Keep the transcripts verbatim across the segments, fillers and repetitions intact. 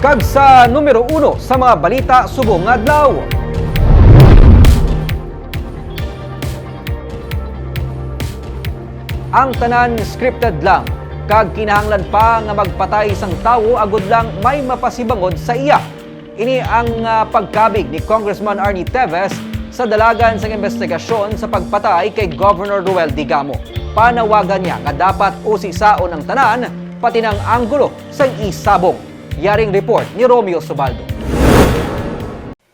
Kag sa numero uno sa mga balita subong nga adlaw. Ang tanan scripted lang, kag kinahanglan pa nga magpatay sang tawo agod lang may mapasibangod sa iya. Ini ang, ah, pagkabig ni Congressman Arnie Teves sa dalagan sang investigasyon sa pagpatay kay Governor Roel Digamo. Panawagan niya nga dapat usisaon ang tanan, pati na ang anggulo sang isabong. Yaring report ni Romeo Subaldo.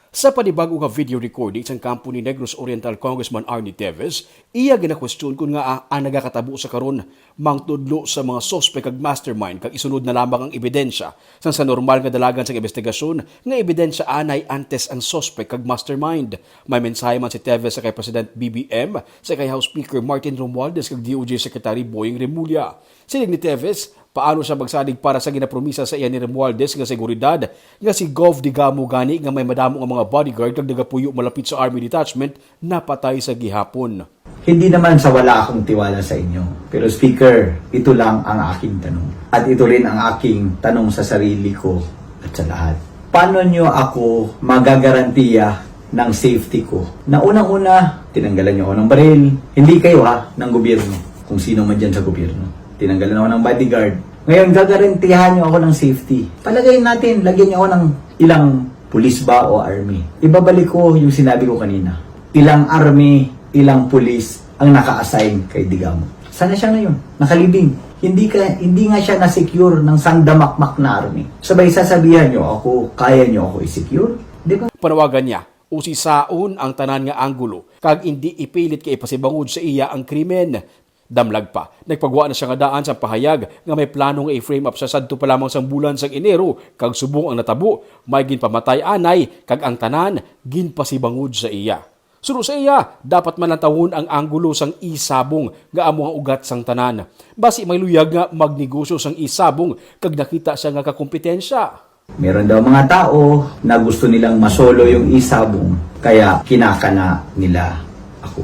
Sa panibag-o nga video recording sang kampo ni Negros Oriental Congressman Arnie Teves, iya ginakwestiyon kon ngaa ang nagakatabo sa karon mangtudlo sa mga suspek kag mastermind, kag isunod na lamang ang ebidensya sang sa normal nga dalagan sang investigasyon nga ebidensya anay antes ang suspek kag mastermind. May mensahe man si Teves sa kay President B B M, sa kay House Speaker Martin Romualdez kag D O J Secretary Boying Remulla. Siling ni Teves, paano siya magsalig para sa ginapromisa sa iya ni Romualdez nga seguridad nga si Gov Digamo gani nga may madamo nga mga bodyguard kag nagapuyo malapit sa army detachment napatay sa gihapon. Hindi naman sa wala akong tiwala sa inyo. Pero Speaker, ito lang ang aking tanong. At ito rin ang aking tanong sa sarili ko at sa lahat. Paano nyo ako magagarantiya ng safety ko? Na unang-una, tinanggalan nyo ako ng baril. Hindi kayo ha, ng gobyerno. Kung sino man dyan sa gobyerno. Tinanggalan ako ng bodyguard. Ngayon, gagarantiyahan nyo ako ng safety. Palagay natin, lagyan nyo ako ng ilang pulis ba o army. Ibabalik ko yung sinabi ko kanina. Ilang army, ilang pulis ang naka-assign kay Digamo. Sana siya ngayon, nakalibing. Hindi ka, hindi nga siya na-secure ng sangdamakmak na army. Sabay sasabihan nyo ako, kaya nyo ako i-secure? Di ba? Panawagan niya, usisaon ang tanan nga anggulo, kag indi ipilit kay ipasibangod sa iya ang krimen. Damlag pa, nagpagwa na siya nga daan sang pahayag nga may plano nga i-frame up siya sadto pa lamang sang bulan sang Enero, kag subong ang natabo, may ginpamatay anay, kag ang tanan ginpasibangod sa iya. Suno sa iya, dapat man lantawon ang anggulo sang isabong nga amo ang ugat sang tanan. Basi may luyag nga magnegosyo sang isabong kag nakita siya nga kakompetensya. Meron daw mga tao na gusto nilang masolo yung isabong, kaya kinakana nila ako.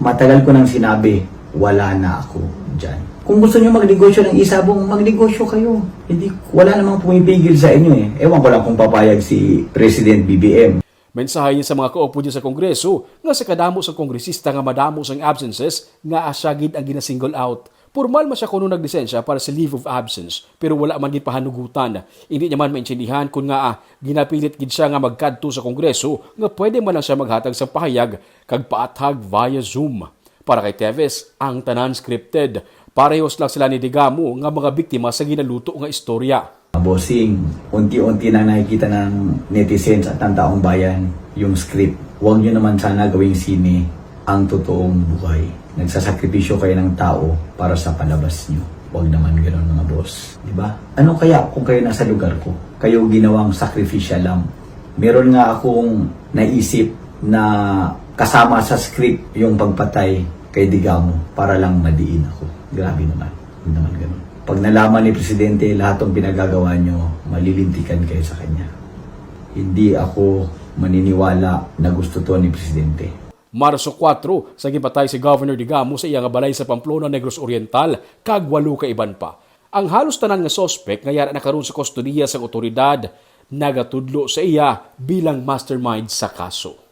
Matagal ko nang sinabi, wala na ako dyan. Kung gusto nyo magnegosyo ng isabong, magnegosyo kayo. Hindi, wala namang pumipigil sa inyo eh. Ewan ko lang kung papayag si President B B M. Mensahe niya sa mga kaupo niya sa Kongreso nga sa kadamo sang kongresista nga madamo sang absences, nga siya gid ang gina-single out. Pormal man siya kuno naglisensya para sa leave of absence, pero wala man gid pahanugutan. Indi niya man maintindihan kon ngaa ginapilit gid siya nga magkadto sa Kongreso nga pwede man lang siya maghatag sang pahayag kag paathag via Zoom. Para kay Teves, ang tanan scripted. Parehos lang sila ni Digamo nga mga biktima sa ginaluto nga istorya. Bossing, unti-unti nang nakikita ng netizens at ng taong bayan yung script. Huwag niyo naman sana gawing sine ang totoong buhay. Nagsasakripisyo kayo ng tao para sa palabas niyo. Huwag naman ganun, mga boss. Di ba? Ano kaya kung kayo nasa lugar ko? Kayo ginawang sacrificial lamb. Meron nga akong naisip na kasama sa script yung pagpatay kay Digamo para lang madiin ako. Grabe naman. Huwag naman ganun. Pag nalaman ni Presidente lahat ng pinagagawa nyo, malilintikan kayo sa kanya. Hindi ako maniniwala na gusto to ni Presidente. Marso kuwatro, sa ginpatay si Governor Digamo sa iya nga balay sa Pamplona, Negros Oriental, kag walo ka iban pa. Ang halos tanan nga suspek nga yara na karon sa kustodiya sang awtoridad nagatudlo sa iya bilang mastermind sa kaso.